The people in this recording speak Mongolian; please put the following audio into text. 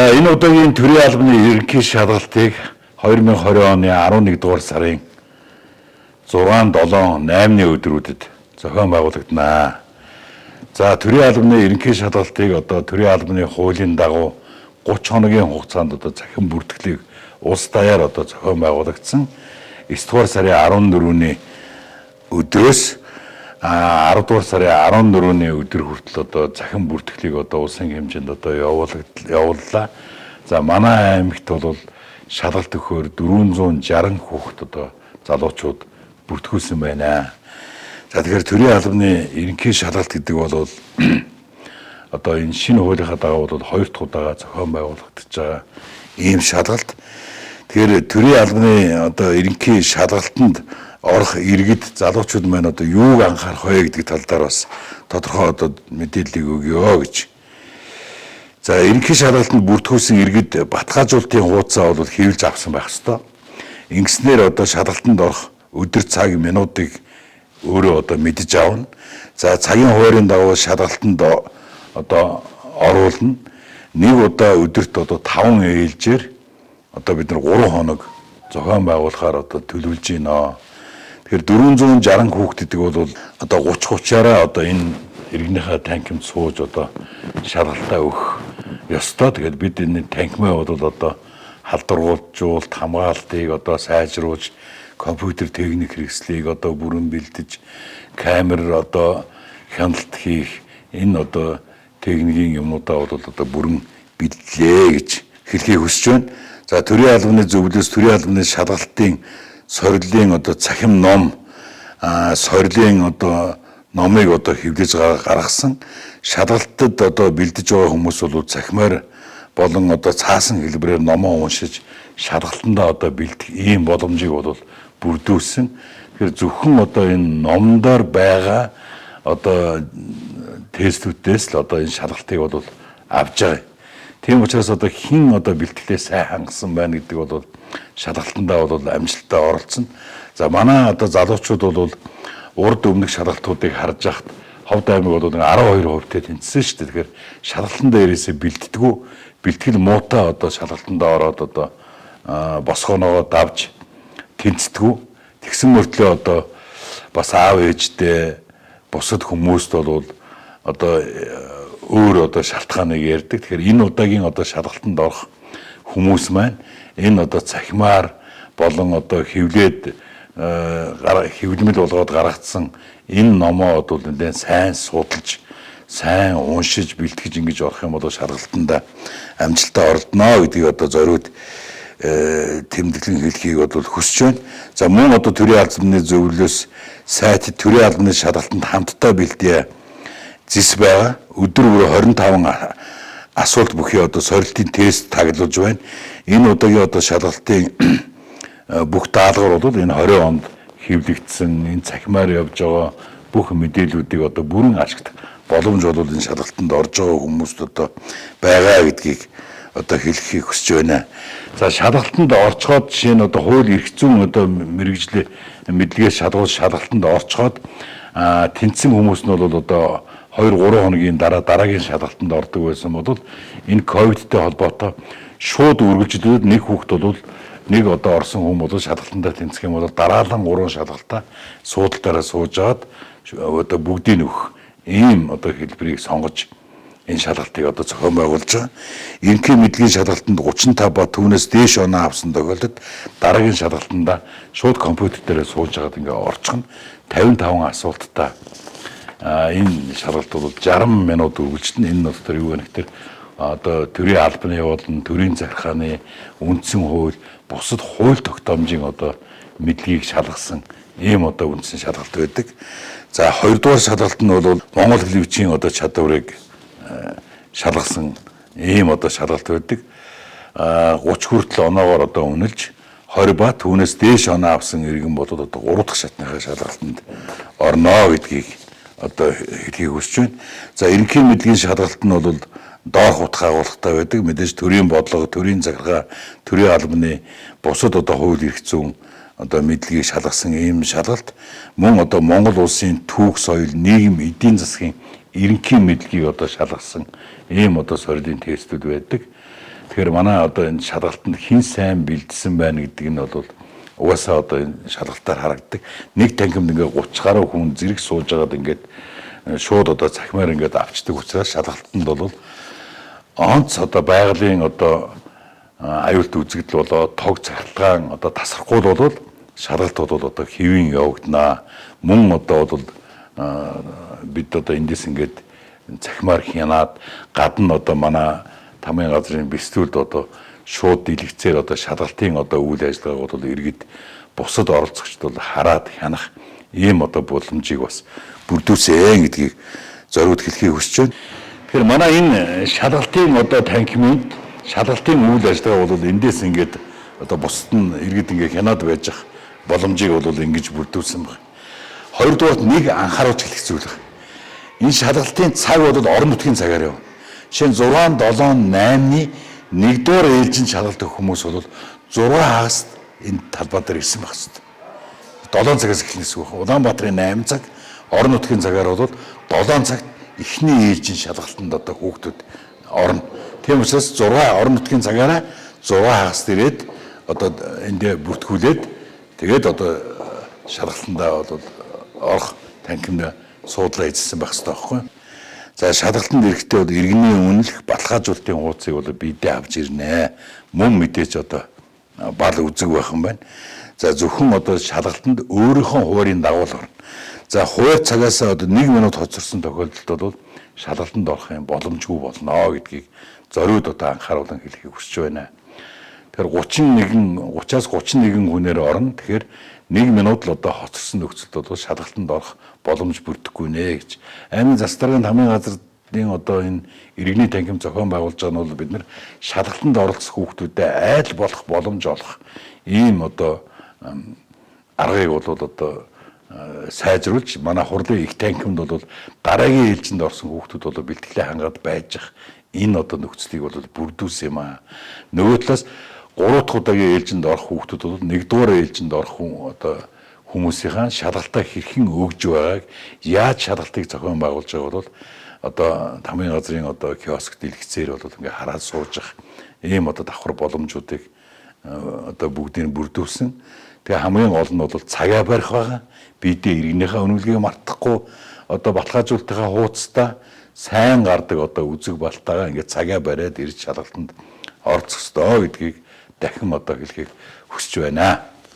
За, энэ удаагийн төрийн албаны ерөнхий шалгалтыг 2020 оны 11 дугаар сарын 6, 7, 8-ны өдрүүдэд зохион байгуулагдана. За, төрийн албаны ерөнхий шалгалтыг одоо төрийн албаны хуулийн дагуу 30 хоногийн хугацаанд одоо цахим бүртгэлийг улс даяар одоо зохион байгуулагдсан. 9 дугаар сарын 14-ний өдрөөс 10 дугаар сарын 14-ний өдөр хүртэл одоо цахим бүртгэлийг одоо улсын хэмжээнд одоо явууллаа. За, манай аймагт бол шалгалт өгөхөөр 460 хүүхэд одоо залуучууд бүртгүүлсэн байна. За, тэгэхээр төрийн албаны ерөнхий шалгалт гэдэг бол одоо энэ шинэ хуулийнхаа дагуу бол хоёр дахь удаага зохион байгуулагдаж байгаа ийм шалгалт. Тэгэхээр төрийн албаны одоо ерөнхий шалгалтанд орох иргэд залуучууд маань одоо юуг анхаарах вэ гэдэг тал дээр бас тодорхой одоо мэдээллийг өгье гэж. За, ерөнхий шалгалтанд бүртгүүлсэн иргэд баталгаажуулалтын хуудасаа бол хэвлэж авсан байх ёстой. Ингэснээр одоо шалгалтанд орох өдөр, цаг, минутыг өөрөө одоо мэдэж авна. За, цагийн хуваарийн дагуу шалгалтанд одоо оруулна. Нэг удаа өдөрт одоо 5 ээлжээр одоо бид нар 3 хоног зохион байгуулахаар одоо төлөвлөж байна. Тэгэхээр 460 хүүхэд гэдэг бол одоо 30 30-аараа одоо энэ иргэнийхээ танхимд сууж одоо шалгалтаа өгөх ёстой. Тэгээд бид энэ танхимаа бол одоо халдваргуулжуулалт, хамгаалтыг одоо сайжруулж, компьютер техник хэрэгслийг одоо бүрэн бэлдэж, камер одоо хяналт хийх энэ одоо техникийн юмнуудаа бол одоо бүрэн бэлдлээ гэж хэлхийг хүсэж байна. За, төрийн албаны зөвлөлөөс төрийн албаны шалгалтын сорилын одоо цахим ном, сорилын одоо номыг одоо хэвлэж гаргасан. Шалгалтад одоо бэлдэж байгаа хүмүүс бол цахимаар болон одоо цаасан хэлбэрээр номоо уншиж шалгалтандаа одоо бэлдэх ийм боломжийг бол бүрдүүлсэн. Тэгэхээр зөвхөн одоо энэ номдоор байгаа одоо тестүүдээс л одоо энэ шалгалтыг бол авч байгаа. Тийм учраас одоо хэн одоо бэлтгэлээ сайн хангасан байна гэдэг бол шалгалтандаа бол амжилттай оролцсон. За, манай одоо залуучууд бол урд өмнөх шалгалтуудыг харж байхад Ховд аймаг бол 12%-тэй тэнцсэн шүү дээ. Тэгэхээр шалгалтандаа ирээсээ бэлддэггүй, бэлтгэл муутай одоо шалгалтандаа ороод одоо босгоноогоо давж тэнцдэггүй. Тэгсэн мөртлөө одоо бас аав ээжтэй, бусад хүмүүст бол одоо өөр одоо шалтгааныг ярьдаг. Тэгэхээр энэ удаагийн одоо шалгалтанд орох хүмүүс маань энэ одоо цахимаар болон одоо хэвлээд хэвлэмэл болгоод гаргацсан энэ номоо бол нэлээд сайн судалж, сайн уншиж, бэлтгэж ингэж орох юм бол шалгалтанда амжилттай оролдоно гэдгийг одоо зориуд тэмдэглэн хэлхийг бол хүсэж байна. За, мөн одоо төрийн албаны зөвлөлөөс сайт төрийн албаны шалгалтанд хамтдаа бэлдээ зэс байгаа. Өдөр бүр 25 асуулт бүхий одоо сорилтын тест таглуулж байна. Энэ удаагийн одоо шалгалтын бүх даалгавар бол энэ 20 онд хэвлэгдсэн, энэ цахимаар явж байгаа бүх мэдээллүүдийг одоо бүрэн ашиглах боломж бол энэ шалгалтанд орж байгаа хүмүүст одоо байгаа гэдгийг одоо хэлэхийг хүсэж байна. За, шалгалтанд орцоход жишээ нь одоо хууль эрх зүйн одоо мэргэжлийн мэдлэгээ шалгуул шалгалтанд орцоход тэнцсэн хүмүүс нь бол одоо 2 3 хоногийн дараа дараагийн шалгалтанд ордог байсан бол энэ ковидтэй холбоотой шууд үргэлжлүүлээд нэг хүүхэд бол нэг одоо орсон хүн бол шалгалтандаа тэнцэх юм бол дараалан 3 шалгалтаа суудалтаараа сууж аваад одоо бүгдийг өгөх ийм одоо хэлбэрийг сонгож энэ шалгалтыг одоо зохион байгуулж байгаа. Ерөнхий мэдлэгийн шалгалтанд 35 ба түүнээс дээш оноо авсан тохиолдолд дараагийн шалгалтанда шууд компьютер дээр сууж байгаад ингээ орчих нь 55 асуулттай энэ шалгалт бол 60 минут үргэлжлэнэ. Энэ нь болохоор юу вэ гэхээр одоо төрийн албаны болон төрийн захиргааны үндсэн хууль, бусад хууль тогтоомжийн одоо мэдлэгийг шалгасан ийм одоо үндсэн шалгалт байдаг. За, хоёрдугаар шалгалт нь бол монгол хэлний бичгийн одоо чадварыг шалгасан ийм одоо шалгалт байдаг. 30 хүртэл оноогоор одоо үнэлж 20 ба түүнээс дээш оноо авсан иргэн бол одоо 3 дахь шатныхаа шалгалтанд орно гэдгийг одоо хэлхийг хүсэж байна. За, ерөнхий мэдлэгийн шалгалт нь бол доорх утга агуулгатай байдаг. Мэдээж төрийн бодлого, төрийн захиргаа, төрийн албаны бусад одоо хууль эрх зүйн одоо мэдлэгийг шалгасан ийм шалгалт, мөн одоо Монгол улсын түүх, соёл, нийгэм, эдийн засгийн ерөнхий мэдлэгийг одоо шалгасан ийм одоо сорилын тестүүд байдаг. Тэгэхээр манай одоо энэ шалгалтанд хэн сайн бэлдсэн байна гэдэг нь бол угаасаа одоо энэ шалгалтаар харагддаг. Нэг танхимд ингээд 30 гаруй хүн зэрэг сууж байгаад ингээд шууд одоо цахимаар ингээд авчдаг учраас шалгалтанд бол онц одоо байгалийн одоо аюулт үзэгдэл болоо тог цахилгаан одоо тасрахгүй бол шалгалт бол одоо хэвийн явагдана. Мөн одоо бол бид одоо эндээс ингээд цахимаар хянаад гадна одоо манай тамгын газрын бэлтгүүлд одоо шууд дэлгэцээр одоо шалгалтын одоо үйл ажиллагааг бол иргэд бусад оролцогчд бол хараад хянах ийм одоо боломжийг бас бүрдүүлсэн гэдгийг зориуд хэлэхийг хүсэж байна. Тэгэхээр манай энэ шалгалтын одоо танхимд шалгалтын үйл ажиллагаа бол эндээс ингээд одоо бусад нь иргэд ингээд хянаад байж ах боломжийг бол ингэж бүрдүүлсэн байна. Хоёрдугаарт нэг анхааруулж хэлэх зүйл байна. Энэ шалгалтын цаг бол орон нутгийн цагаар явна. Жишээ нь 6, 7, 8-ны 1-р ээлжинд шалгалт өгөх хүмүүс бол 6 хагаст энэ талбай дээр ирсэн байх хэрэгтэй. 7 цагаас эхэлнэ гэсэн үг. Улаанбаатарын 8 цаг, орон нутгийн цагаар бол 7 цагт эхний ээлжийн шалгалтанд одоо хүүхдүүд орно. Тийм учраас 6 орон нутгийн цагаараа 6 хагаст ирээд одоо эндээ бүртгүүлээд тэгээд одоо шалгалтандаа бол орох танхимд суудлаа эзэлсэн байх хэрэгтэй байхгүй. За шалгалтанд ирэхдээ бол иргэний үнэлэх баталгаажуулалтын хуудсыг бол биедээ авч ирнэ. Мөн мэдээж одоо бал үзэг байх юм байна. За зөвхөн одоо шалгалтанд өөрийнхөө хуваарийн дагуу л орно. За хуваар цагаас одоо 1 минут хоцорсон тохиолдолд бол шалгалтанд орох юм боломжгүй болно гэдгийг зориуд одоо анхааруулан хэлэхийг хүсэж байна. Тэгэхээр 31 30-аас 31 хүнээр орно. Тэгэхээр 1 минут л одоо хоцорсон нөхцөлд бол шалгалтанд орох боломж бүрдэхгүй нэ гэж. Аймгийн засаг даргын тамгын газрын одоо энэ иргэний танхим зохион байгуулж байгаа нь бол бид нар шалгалтанд оролцох хүүхдүүдэд айл болох боломж олох ийм одоо аргыг бол одоо сайжруулж манай хурлын их танхимд бол дараагийн ээлжинд орсон хүүхдүүд бол бэлтгэлээ хангаад байж ах энэ одоо нөхцөлийг бол бүрдүүлсэн юм аа. Нөгөө талаас 3 дахь удаагийн ээлжинд орох хүүхдүүд бол 1-р ээлжинд орох хүн одоо хүмүүсийнхаа шалгалтаа хэрхэн өгж байгааг яаж шалгалтыг зохион байгуулж байгааг бол одоо тамгын газрын одоо киоск дэлгэцээр бол ингээ хараад сууж ах ийм одоо давхар боломжуудыг одоо бүгдийг бүрдүүлсэн. Тэгээ хамгийн гол нь бол цагаа барих байгаа. Бидээ иргэнийхээ үнэлгээг мартахгүй одоо баталгаажуулалтынхаа хуудастай сайн гардаг одоо үзэг балтайгаа ингээ цагаа бариад ирж шалгалтанд оролцох ёстой гэдгийг дахин одоо хэлэхийг хүсэж байна.